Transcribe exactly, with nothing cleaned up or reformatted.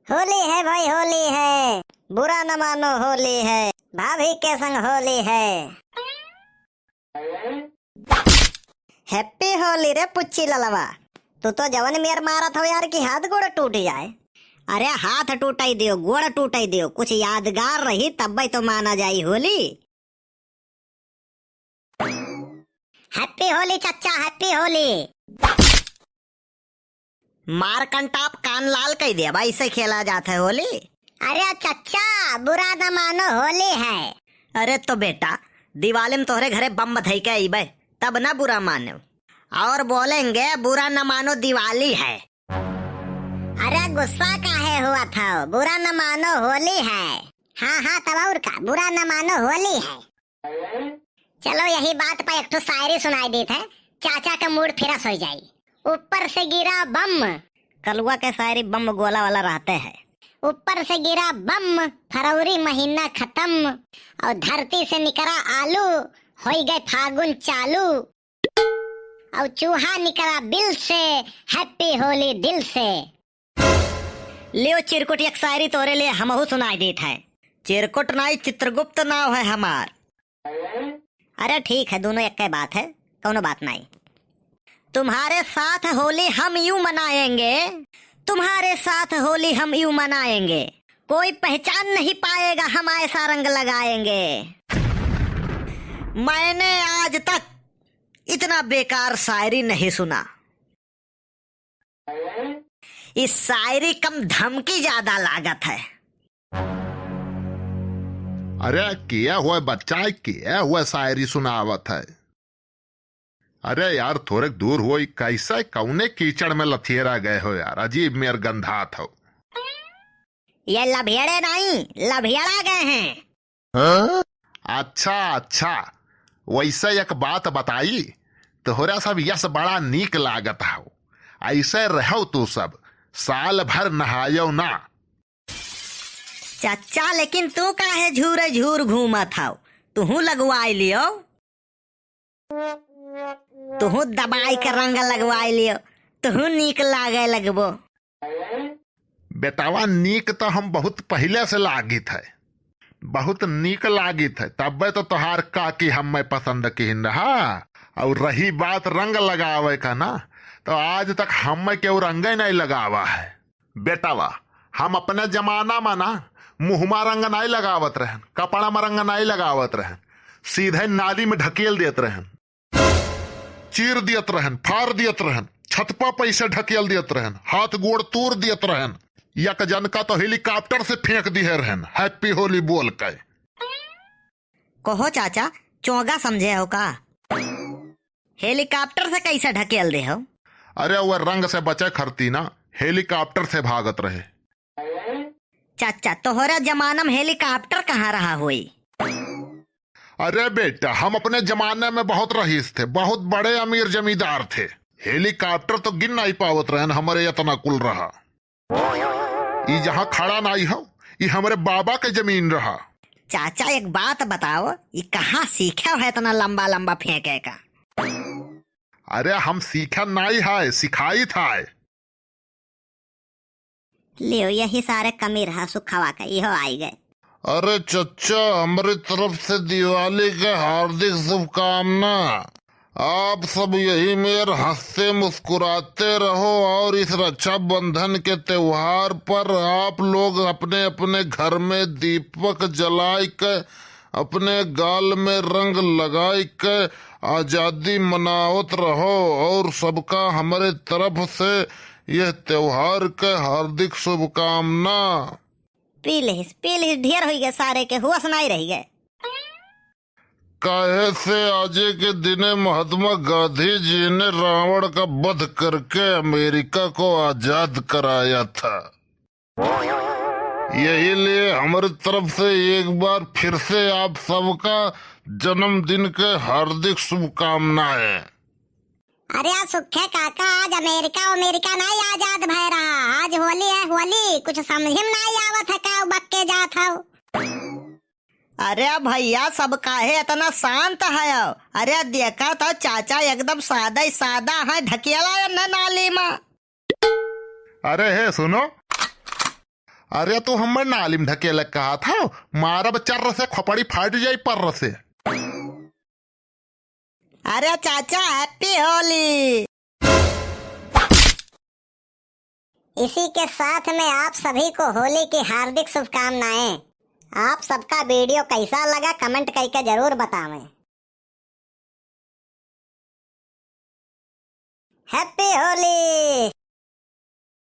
होली है भाई, होली है, बुरा न मानो, होली है, भाभी के संग होली है। Happy होली रे पुच्ची ललवा। तू तो जवन मेर मारत हो यार कि हाथ गोड़ टूट जाए। अरे हाथ टूटाई दियो, गोड़ टूटाई दियो, कुछ यादगार रही तब्बे तो माना जाई होली। Happy होली चच्चा, Happy होली। मार कंटाप कान लाल कई देबा, ऐसे खेला जात है होली। अरे चच्चा, बुरा न मानो, होली है। अरे तो बेटा, दिवाली में तोहरे घरे बम धई के अइबे, तब ना बुरा माने। और बोलेंगे, बुरा न मानो, दिवाली है। अरे गुस्सा काहे हुआ था, बुरा न मानो, होली है। हाँ हाँ, तब और का, बुरा न मानो, होली है। चलो यही बात पर एक ठो शायरी सुनाई देत है, चाचा का mood fresh हो जाई। ऊपर से गिरा बम। कलुआ के शायरी बम गोला वाला रहते हैं। ऊपर से गिरा बम, फरवरी महीना खत्म, और धरती से निकरा आलू, होई गए फागुन चालू, और चूहा निकरा बिल से, Happy होली दिल से। लियो चिरकुट, एक शायरी तोरे लिए हमहू सुनाई देत है। चिरकुट नाई, चित्रगुप्त नाव है हमार। अरे ठीक है, दोनों एक बात है, कौनो बात नाई। तुम्हारे साथ होली हम यूं मनाएंगे, तुम्हारे साथ होली हम यूं मनाएंगे, कोई पहचान नहीं पाएगा, हम ऐसा रंग लगाएंगे। मैंने आज तक इतना बेकार शायरी नहीं सुना। ई शायरी कम धमकी ज्यादा लागत है। अरे के हुए बच्चा, के हुए शायरी सुनावत है? अरे यार, थोड़े दूर हुई, कैसे कौने कीचड़ में लथेरा गए हो यार, अजीब मेर गंधात हो। ये लभेड़े नहीं, लभेड़ा गए हैं। हाँ? अच्छा, अच्छा, वैसे एक बात बताई, तोहरा सब यस बड़ा नीक लागत हो, ऐसे रहो तू सब, साल भर नहायो ना। चाचा, लेकिन तू काहे झूरे झूर घूमत हव? तुहू लगवाई लियो। तुहू दबाई के रंग लगवाई लियो, तुहू नीक लागे लगबो। बेटावा, नीक तो हम बहुत पहिले से लागित है, बहुत नीक लागित है, तब्बे तो तोहार काकी हम्मे पसंद किहिन रहा। और रही बात रंग लगावे का ना, तो आज तक हम्मे केहू रंगे नहीं लगावा है। बेटावा, हम अपने जमाना में ना मुँह मा रंग नाई लगावत रहन, कपड़ा मा रंग नाई लगावत रहन, सीधे नाली में ढकेल देत रहन, चीर दियत रहन, फार दियत रहन, छतपा पैसे ढकेल दियत रहन, हाथ गोड़ तोड़ दियत रहन। एक जन का तो helicopter से फेंक दिहे रहन, Happy होली बोल के। कहो चाचा, चोंगा समझे हो का? Helicopter से कैसे ढकेल दे हो? अरे, वह रंग से बचे खरती ना, helicopter से भागत रहे। चाचा, तोहरा जमाना में helicopter कहाँ रहा होई? अरे बेटा, हम अपने जमाने में बहुत रईस थे, बहुत बड़े अमीर जमींदार थे। Helicopter तो गिन नहीं पावत रहन, हमरे इतना कुल रहा। ई जहाँ खड़ा नाई हो, ई हमरे बाबा के जमीन रहा। चाचा, एक बात बताओ, ई कहाँ सीखे हो इतना लंबा लंबा फेंके का? अरे, हम सीखे नाई है, सिखाई था। लियो, यही सारे कमी रहा सुखवा का, इहो आई गए। अरे चच्चा, हमरे तरफ से दिवाली के हार्दिक शुभकामना। आप सब यही मेर हंसते मुस्कुराते रहो और इस रक्षाबंधन के त्योहार पर आप लोग अपने अपने घर में दीपक जलाए के, अपने गाल में रंग लगाए के आजादी मनावत रहो और सबका हमरे तरफ से यह त्योहार के हार्दिक शुभकामना। पी लेहिस, पी लेहिस, ढेर होई गए सारे के, होश नाई रही गए। काहे से आजे के दिने महात्मा गांधी जी ने रावण का वध करके अमेरिका को आजाद कराया था। यही लिए हमरे तरफ से एक बार फिर से आप सबका जन्मदिन के हार्दिक शुभकामनाएं। अरे सुखे काका, आज अमेरिका अमेरिका नाई आजाद भय रहा, आज होली है होली, कुछ समझे में नाई आवत है का बक के जात हो। अरे भैया, सब काहे इतना शांत है? अरे देखा तो चाचा एकदम सादा ही सादा है, ढकेला है न नाली में। अरे हे सुनो, अरे तू हमें नालिम ढकेले कहा था, मारब चर्र से, खोपड़ी फाट जाई पर्र से। अरे चाचा, Happy होली। इसी के साथ में आप सभी को होली की हार्दिक शुभकामनाएं। आप सबका video कैसा लगा, comment करके जरूर बतावें। Happy होली।